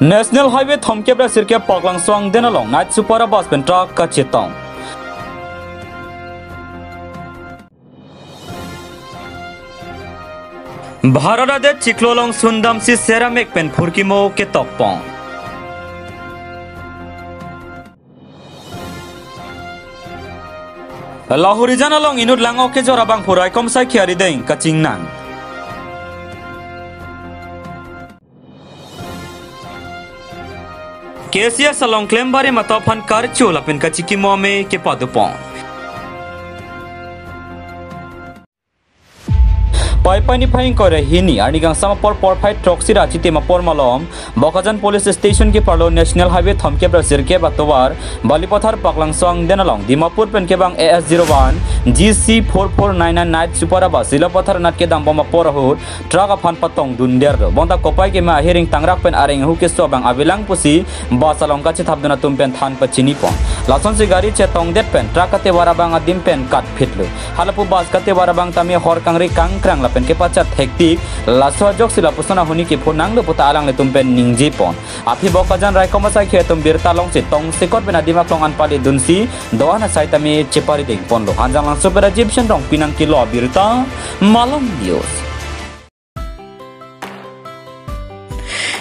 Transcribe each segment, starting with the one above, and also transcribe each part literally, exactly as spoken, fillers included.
National Highway thomkep ra sirkep Paklangso angden along night super bus pen truck kachetong. Bharat adet chiklo along sundamsi seramek pen phurkimo ketokpon. Lahorijan along inut lang-ok kejor abangphu raikom asai ke arideng kachingnang. K C S along klem barim atum aphan karcho lapen kachikimo ame kepadopon. Paipai niphai ingkoi ra hini arni kangsam apor porphai throksi ra chitim apor malom Bokajan Police Station keparlo National Highway thomkep ra sirkep atovar Balipathar Paklangso angden along Dimapur pen kevang A S zero one G C four four nine nine night super bus Silpathar anat kedambom apor ahut truck aphan patongdunderlo. Bonta kopai keme ahiring tangrak pen areng ahu keso abang avelang pusi bus along kachethapdun atum pen than pachinipon. Lasonsi gari chetongdet pen truck katevar abang adim pen katphitlo. Halapu bus katevar abang tame hor kangri kangkrang lapen kepachat hektik. Laso ajoksi lapuson ahuni kepho nanglo puta alanglitum pen ningjepon. Aphi Bokajan raikom asai ke atum birta longsi tongsekot pen adim aklong an palidunsi do-an asai tame cheparidengponlo. Hanjanglangso pen Rajiv Shenrong pinangkilo birta, Malong News.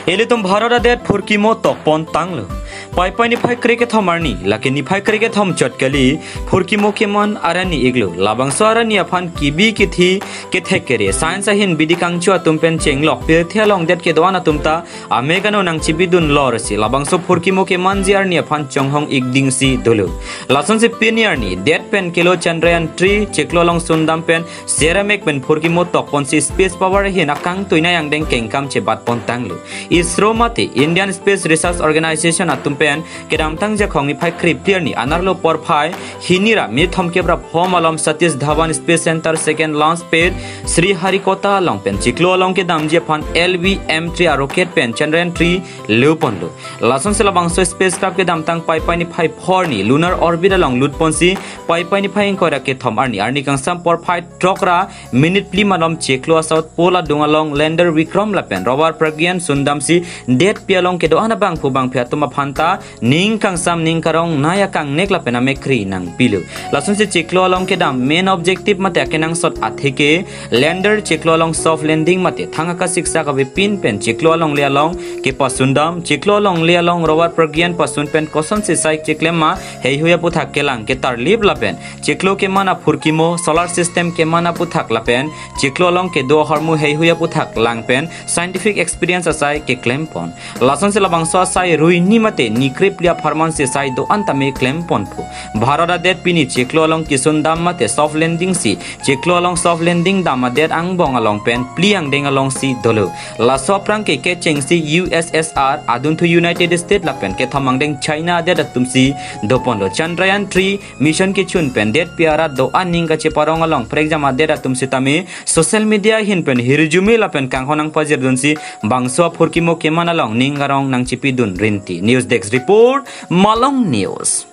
Ilitum Bharat adet phurkimo tokpon tanglo. Paipai niphai krekethom arni, lake niphai krekethom chot kali, phurkimo keman arani iklo. Labangso arani aphan kibi kithi kethek kere, science ahin bidi kangcho atum pen chenglok, pirthe along det kedo-an atum ta amek ano nangchipidun lorsi labangso phurkimo kemanji arni aphan chonghong ikdingsi dolo. Lasonsi pini arni det pen kelo Chandrayaan three chiklo along sundam pen seramek pen phurkimo tokponsi space power ahin akangtui nai angdeng kengkam chebatpon tanglo. ISRO mate Indian Space Research Organization atum pen kedamtang Jakhong niphai krephli arni anerlo porphai hini ra minit thomkep ra pho malom Satish Dhawan Space Center second launch pad Sriharikota along pen chiklo along kedamji aphan L V M three a rocket pen Chandrayaan three luponlo. Lasonsi labangso spacecraft kedamtang Paipai niphai pho arni lunar orbit along lutponsi Paipai niphai ingkoi ra kethom arni arni kangsam porphai throk ra minit phli malom chiklo a South Pole adung along lander Vikram lapen rover Pragyan sundamsi detpi along kedo-an abangphu bangphi atum aphan ta ning kangsam ning karong nai akangnek lapen amekkri nangpilo. Lasonsi chiklo along kedam main objective mate akenangsot atheke lander chiklo along soft landing mate thang akasiksak avepin pen chiklo alongle along kepasundam, chiklo alongle along rover Pragyan pasun pen kosonsi sai chiklem ma heihui aputhak kelang ketarlip lapen chiklo keman aphurkimo, solar system keman aputhak lapen chiklo along kedo ahormu heihui aputhak lang pen scientific experience asai keklempon. Lasonsi labangso asai rui ni mate ni krephli apharmansi sai do-an tame klemponpo. Bharat adet pini chiklo along kesundam mate soft landing si chiklo along soft landing dam adet angbong along pen phli angdeng alongsi dolo. Laso aphrang ke kechengsi U S S R, adunthu United States lapen kethom angdeng China adet atumsi doponlo. Chandrayaan three mission kechun pen detpi arat do-an ning kacheparong along prekjam adet atum sitame social media ahin pen hirjume lapen kanghon nangpajirdunsi bangso aphurkimo keman along ning karong nangchipidun rinti. News Desk Report, Malong News.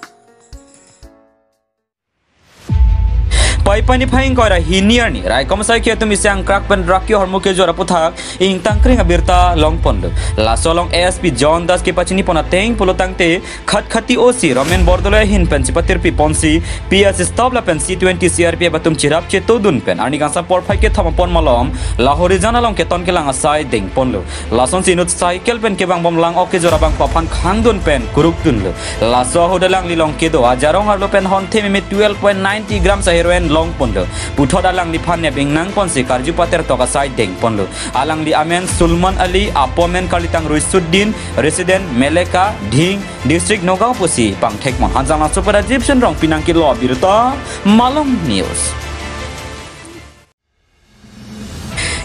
Paipai niphai ingkoi ra hini arni raikom asai ke atum isi angkrak pen raki ahormu kejor aputhak ingtangkring abirta longponlo. Laso along A S P John Das kepachinipon ateng pulo tangte Khatkhati O C Romen Bordoloi ahin pensi patirpiponsi P S staff lapen C twenty C R P F atum cherap chetodun pen arni kangsam porphai kethom apor malom Lahorijan along keton kelang asai dengponlo. Lasonsi inut cycle pen kevangbom lang-ok kejor abangphu aphan khangdun pen kurukdunlo. Laso ahut alangli along kedo ajarong arlo pen honthe meme twelve point ninety grams a heroin longponlo. Puthot alangliphan nep ingnangponsi karju patertok asai dengponlo. Alangli amen Sulman Ali, apo amen Karlitang Ruisuddin, resident Meleka, Dhing, District Nagaon pusi pangthekpon. Hanjanglangso pen Rajiv Shenrong pinangkilo abirta, Malong News.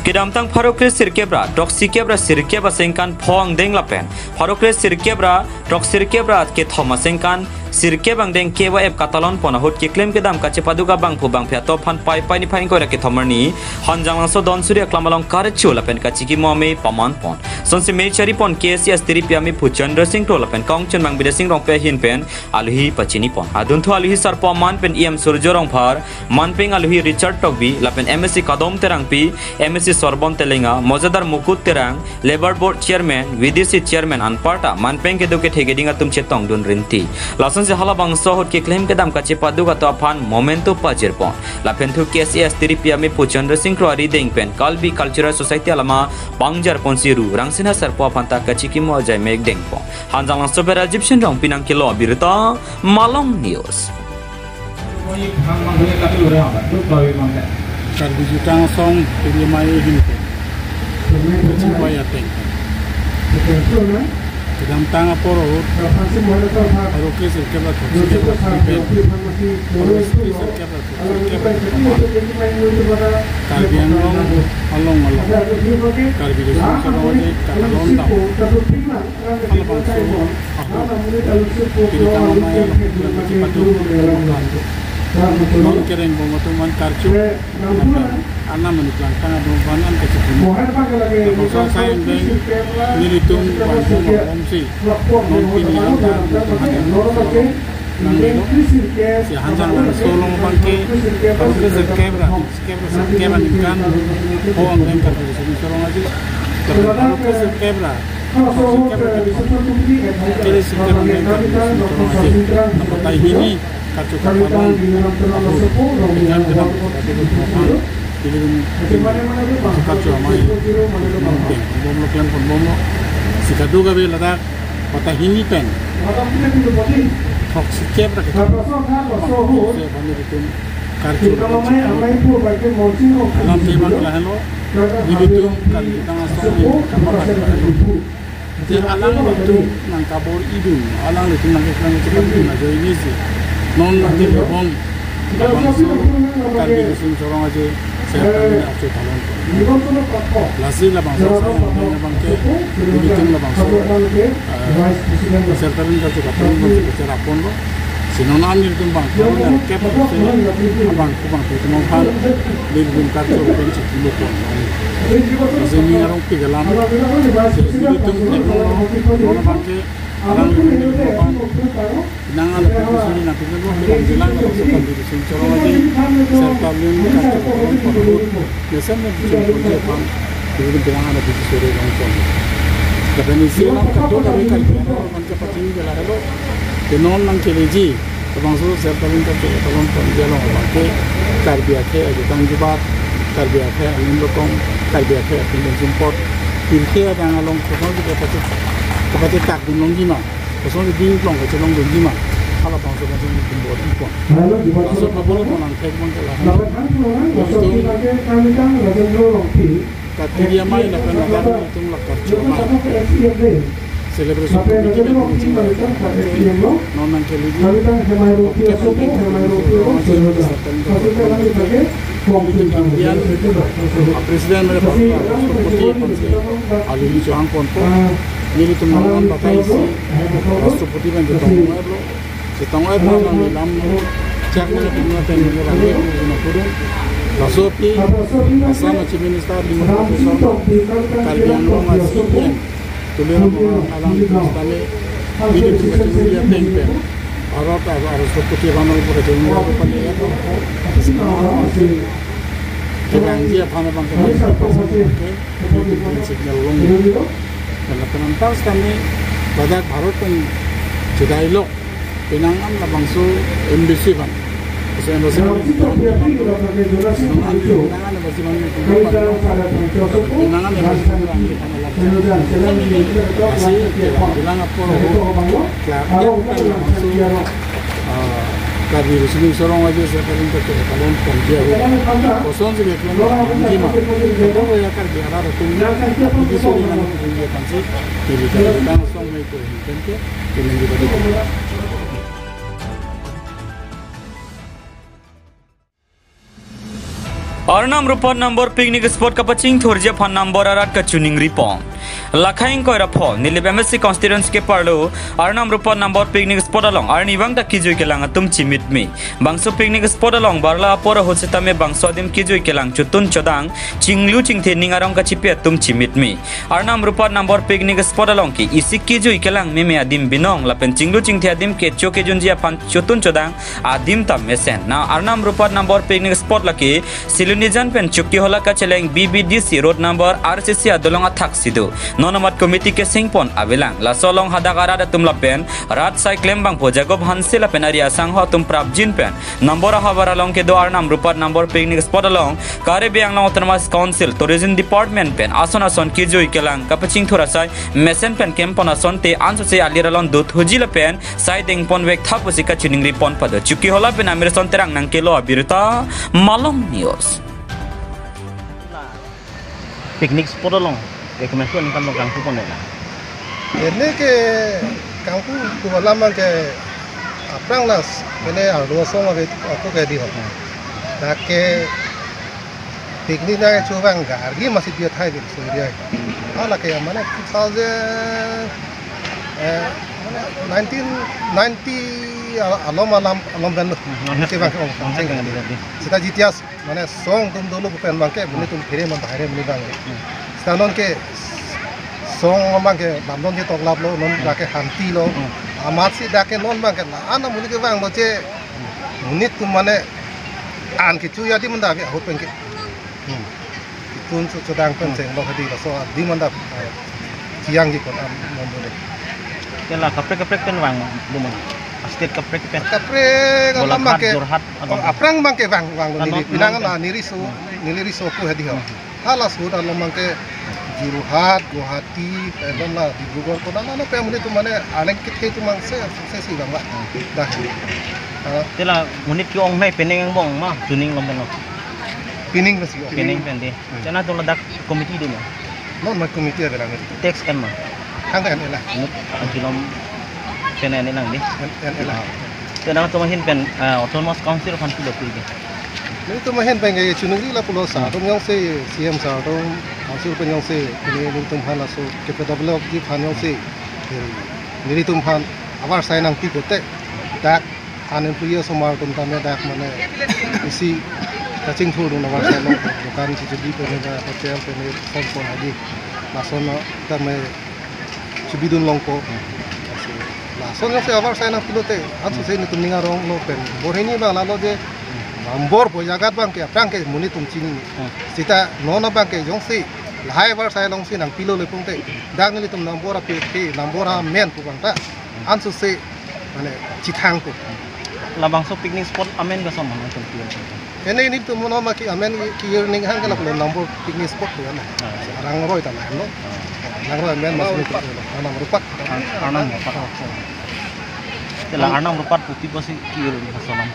Kedamtang pharo kre sirkep ra throksikep ra sirkep asengkan pho angdeng lapen pharo kre sirkep ra throksirkep ra kethom asengkan sirkep angdeng K Y F katalonpon ahut keklem kedam kachepaduk abangphu bangphi atum aphan Paipai niphai ingkoi ra kethom arni Hanjanglangso Donsuri aklam along karcho lapen kachikimo ame pamanpon. Lasonsi mei charipon K S A S tiripi amephu Chandra Sing Kro lapen kongchunbang Bidya Sing Rongpi ahin pen alohi pachinipon. Adunthu alohi sarpo aman pen E M Surjo Rongphar, manpeng alohi Richard Tokbi, lapen M A C Kadom Terangpi, M A C Sorbon Telenga, mojadar Mukut Terang, Labour Board Chairman, V D C Chairman anparta manpeng kedo kethe keding atum chetongdun rinti. Lasonsi halabangso ahut keklem kedam kachepaduk atum aphan memento pajirpon. Lapen thu K S A S tiripi amephu Chandra Sing Kro arideng pen Karbi Cultural Society alama pangjarponsi ru rangsina sarpo aphanta kachikimo ajai mekdengpon. Hanjanglangso pen Rajiv Shin Rongpi nangkelo abirta, Malong News. Karbi Jutang Asong P D M I ahin pen kachingvai ateng kedamtang apor ahut, aro ke sirkep la throksi kep ra pen, aro ke sirkep la throksi kep ra pen, Karbi Anglong along along Karbi Riso Sing Chorong Aje kakalon dam halabangso ahut, pini kang amei along kachepatu non kereng bom atum aphan karcho lapen anam ani plangtang atum aphan an kachepunu. Labangso asai angbeng nelitum vangbom abomsi non pini an ta nanglelo. Si Hanjanglangso along abangke, aro ke sirkep ra, sirkep ra, sirkep aningkan ho angbeng Karbi Riso Sing Chorong Aje, lapen aro ke sirkep ra, sirkep ra, kere sirkep angbeng Karbi Riso Sing Chorong Aje, na batai hini karcho kapanon ahut, keklem kedam atum aphan, pini karcho amei, bom lo, klem pon bomlo, si kadokave ladak batai hini pen throksi kep ra kethom, se aphan nelitum karcho lapen chiklo. Alam te abang lahelo, nelitum Karbi Jutang Asong ni kama lahelo. Te alanglitum nangkabor-idun, alanglitum nangkeklem chepadun ajoine si non nangkele bom labangso Karbi Riso Sing Chorong Aje Sertalin archo talon. Lasi labangso asai angbeng abangke nelitum labangso, eh, Sertalin karcho kapanon abangke kacherapponlo. Si non an nelitum bang, kep se abang, abang, nelitum aphan nelitum karcho pen chiklo pon. Lasi ning arongpik alam, si nelitum theklonglo, non abangke alanglitum aphan nang ala pini suri nangpinlo, bilang bilang labangso Karbi Riso Sing Chorong Aje Sertalin karcho kapanon ahut mesen mesen chingkong je aphan, nelitum bilang ala pini suri longpon. Lapen isi alam kadokave Karbi Anglong aphan chepachini ke lahelo. Te non nangkeleji, labangso Sertalin karcho kapanon ponji along abangke Karbi akhei ajutang jubat, Karbi akhei anim rokong, Karbi akhei atum pen sumpot, pirthe adang along koson si kapache, kapachetak dun longji ma, koson si dingklong kachelong dunji ma, halabangso abangke nelitum bor-ipon. Laso pabor-ipon angthek abangke lahelo. Nelitum katiri amei lapen ladak nelitum la karcho amei, celebration committee pen nelitum la non nangkeleji. Nelitum kebian a-president mere pa rashtrapati aphansi alohi chohang ponpo. Nelitum non bataisi rashtrapati pen chetong-etlo. Chetong-et ma nangli lam chak ma pima pen nangli lam pudun. Laso aphi Assam Chief Minister Himanta Biswa Sarma, Karbi Anglong a-C E M Tuliram Ronghang alanglitum sitame nelitum kachingvai ateng pen Bharat a-rashtrapati aphan nangpo kachingvai aphan neli kevangji aphan abangke nelitum green signal longlo. Lapen antar sitame ladak Bharat pen chedailok penang an labangso embassy aphan. Laso embassy aphan penang an embassy aphan penang an embassy aphan lasi bilang apor ho klar labangso, ah, Karbi Riso Sing Chorong Aje Sertalin karcho kapanon ponji ahut kosonsi keklem ponji ma, koto ya Karbi arat atum, Karbi suri nang ponji aphansi, pini Karbi Jutang Asong mei ko hin pen ke, pini di badi. Arnam Rupan Nambor picnic spot kapachingthurji aphan Nambor arat kachiningripon. Lakhai ingkoi ra pho, Nilip M A C constituency keparlo, Arnam Rupat Nambor picnic spot along arnivang ta kejui kelang atum chimitmi. Bangso picnic spot along barla apor ahut sitame bangso adim kejui kelang chotun chodang, chinglu chingthe ning arong kachipi atum chimitmi. Arnam Rupat Nambor picnic spot along ke isi kejui kelang meme adim binong lapen chinglu chingthe adim kecho kejunji aphan chotun chodang adim ta mesen. Na Arnam Rupat Nambor picnic spot lake Silonijan pen Chokihola kacheleng B B D C road number R C C adolong athak si do. Non amat committee kesengpon avelang. Laso along hadak arat atum lapen rat sai klembangpo Jacob Hanse lapen ari asangho atum prapjin pen Nambor ahavar along kedo Arnam Rupat Nambor picnic spot along Karbi Anglong Autonomous Council Tourism Department pen ason ason kejui kelang kapachingthur asai mesen pen kempon asonte ansose alir along dothuji lapen sai dengpon vek tha pusi kachiningri pon pado. Chokihola pen Amirson Terang nangkelo abirta, Malong News. Picnic spot along recommendation kan lo kangpu pon na. Ini ke kangpu tu alam ke aphrang las, ini arlo song ave aku ke di ho. Dak ke picnic na chuvang gargi masih dia thai di so dia. Hala ke mane two thousand, eh, mane nineteen ninety al-, alom alam, alom ben lo. Hmm, Chevang ke ong, non cheng kan di di. Seta jitias mane song atum dolo pen bangke, buni atum phere man bahare buni bang. Hmm. Seta non ke song bangke, bamdon ke toklap lo, non Hmm. dak ke hanti lo. Hmm. Amat si dak ke non bangke, na ana buni kevang lo che, buni atum mane an kechui adim anda ke ahut pen ke. Hmm. Chotun cho-, chodang pen Hmm. cheng lo hadi laso adim anda, eh, chiang ji kon am non dolo. Ke la kaprek kaprek pen vang lo man. State kaprek pen. Kaprek Golaghat, alam bangke. Jorhat, Oh, abang. Aphrang bangke vang, vang lo Kan neli non, pinang non la kan. Neli riso, Hmm. neli riso ku hadi ho. Hmm. Hala sudah lo bangke Jorhat, Guwahati, eh, don la Dibrugarh, kona na na pe buni atum mane anek kit ke atum mangse, se si bang la. Hmm. Dah. Ah, Te la monit ke-ong nai penang angbong ma, tuning lom lo. Pining pasi. Pining pen di. Hmm. Chana to ladak committee di ma. Non ma committee ave lang. Tax kan ma. Hang kan ela. Nut anti lom pen en lang di. En, en ela. Te nangtum ahin pen, ah, Autonomous Council aphan pilo pu ke. Nelitum ahin pen ke chiningri lapulo sir atum jongsi C M sir atum council pen jongsi pini nelitum aphan laso kepadevelop ji aphan jongsi, eh, nelitum aphan avarsai nangpi pote dak unemployed asomar atum tame dak mane isi kachingthurdun avarsai lo, dukan kejuli pen ba hotel pen son son hadi lason tame chibidun longpo. Lason jongsi avarsai nangpilote, ansose nelitum ning arong lo pen. Bor hini bang lalo je, nambor pu jagat bangke, bangke monit atum chini. Hmm. Seta non bangke jongsi lahai avarsai alongsi nangpilo le pungte, dak nelitum nambor ape ke, nambor amen pu bang ta. Ansose mane chithang pu. Labangso picnic spot amen ke ason ma nangtum pi. Ene nelitum mono ma ke amen ke-earning hang ke lapulo nambor picnic spot pu ana. Ah. Arnam roi ta na lo. Ah. Arnam roi amen mas lo. Arnam Rupat. Ar-, Arnam Rupat. Oh, oh. Te la Arnam Rupat pu pi pusi ke-earning ason alam.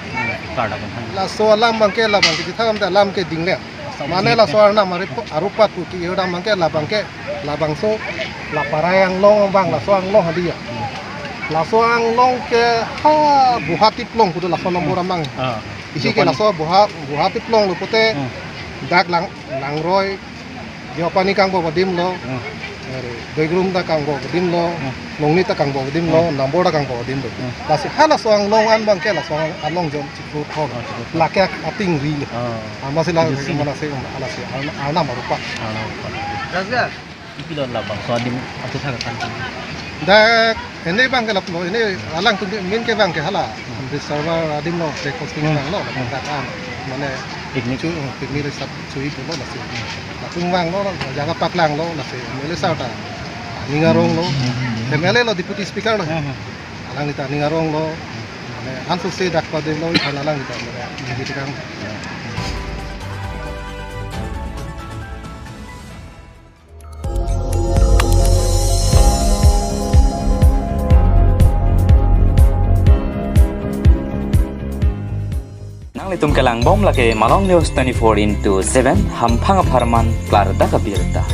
Karda kan. Laso alam bangke labang ke chithang ta alam ke dingle. Mane laso Arnam Rupat, Rupat pu ke-earning bangke labangke labangso la Parai anglong bang laso anglong hadi ya. Laso anglong ke ha Guwahati plong kudu laso nambor amang. Ah. Isi ke Japan. Laso Guwa-, Guwahati plong lo pote Hmm. dak lang, langroi, Jopani kangbo adim lo. Hmm. Are, Doigrum ta kangbo adim lo. Hmm. Longni ta kangbo adim lo. Hmm. Nambor ta kangbo adim lo. Hmm. Lasi halaso anglong an bangke laso anglong jon chikru thon. Ah, chikru thon. Lake ating ri. Ah. Amatsi la Itu sih. Mana se, ala se, Arnam, Arnam Rupat. Arnam Rupat. Pi pilo labangso adim athak kan. Dak ene bangke lapulo, ene alangtum ke main ke bangke hala. Hmm. Reservoir adim lo, breakfast Hmm. bang lo, Hmm. dak an. Mane Picnic. Chu, picnic resort chui pulo lasi. Latum vang lo, jaga paklang lo lasi. M L A sir ta ning arong lo. Hmm. M L A lo, deputy speaker lo. Hmm. Alangli ta ning arong lo. Mane ansose dak padevelop, hala alangli ta mane, jadi kang. Nanglitum kelang bom lake Malong News twenty-four into seven, hamphang apharman klardak abirta.